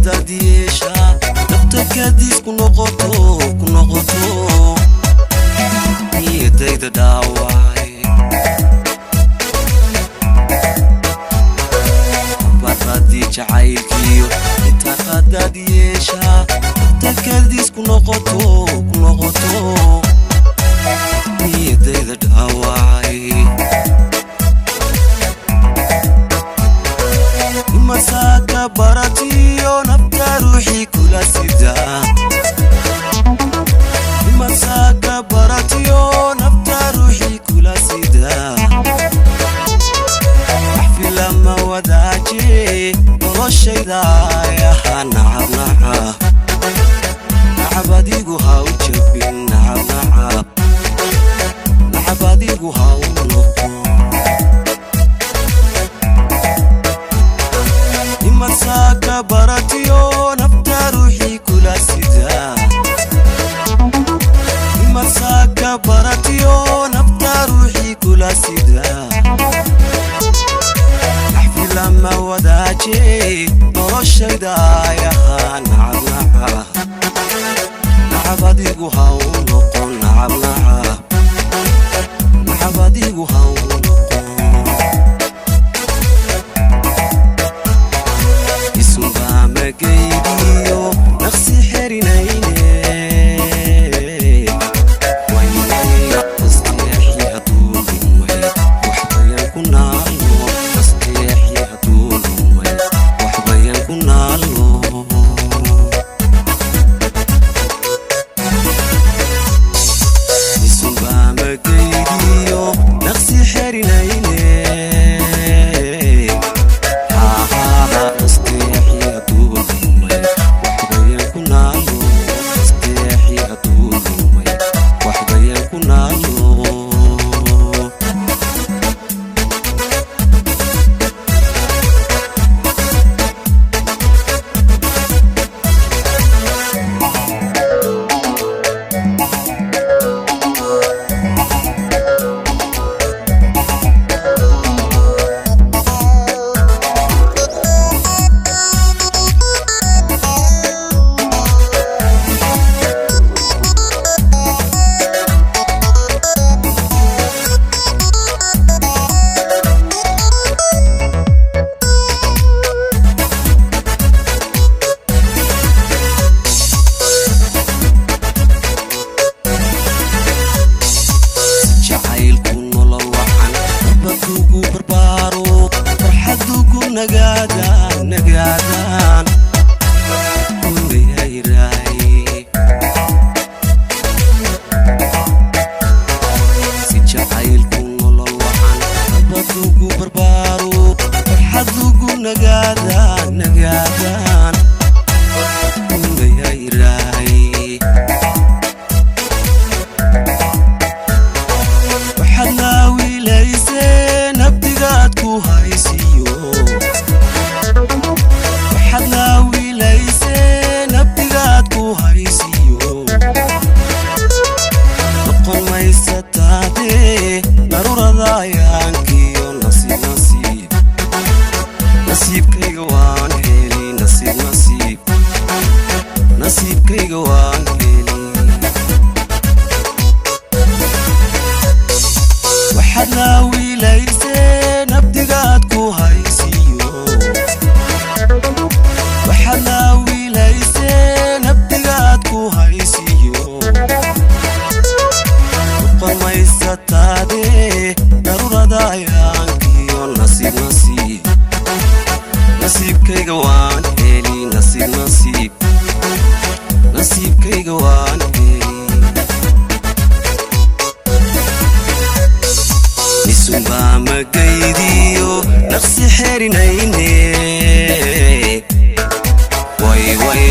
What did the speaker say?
Qadaad yeeshaa nafta kadiis ku noqoto, ku noqoto, niyadayda dhaawacay. Baradii jacaylkiyo inta qadaad yeeshaa nafta kadiis ku noqoto, ku noqoto, niyadayda dhaawacay. Masaka baratiyo nafta ruuxii kula sida, masaka baratiyo nafta ruuxii kula sida, axfilama wadaaje noloshayda ayaha. Nacab nacab nacab adigu ha u jabin, nacab nacab nacab adigu ha u noqon. Masaka baratiyo nafta ruuxii kula sida, masaka baratiyo nafta ruuxii kula sida, axfilama wadaaje noloshayda ayaha. Nacab nacab nacab adigu ha u noqon, nacab nacab nacab adigu ha u noqon. Isunbaa magaydiyo naqsi xerinayne, nasteexi hadduu lumay waxbayan ku naalno, nasteexi hadduu lumay waxbayan ku naalno. Isunbaa magaydiyo naqsi xerinayne, nasteexi hadduu lumay waxbayan ku naalno, nasteexi hadduu lumay waxbayan ku naalno. Jacaylku nolol wacan nabadugu barbaaro, farxadugu nagaadaan, nagaadaan unayayraay. Si jacaylku nolol wacan nabadugu barbaaro, farxadugu nagaadaan, nagaadaan unayayraay. Waxaad naawilaysee nabdigaad ku haysiyo, waxaad naawilaysee nabdigaad ku haysiyo, noqon maysataade narurada ayaankiyo. Nasiib nasiib nasiibkayga waan heli, nasiib nasiib nasiibkayga waan heli. Waxaad naawilaysee nabdigaad ku haysiyo, waxaad naawilaysee nabdigaad ku haysiyo, noqon maysataade darurada ayaankiyo. Nasiib nasiib nasiibkayga waan heli, nasiib nasiib nasiibkayga waan heli. Isunbaa magaydiyo naqsi xerinayne, way way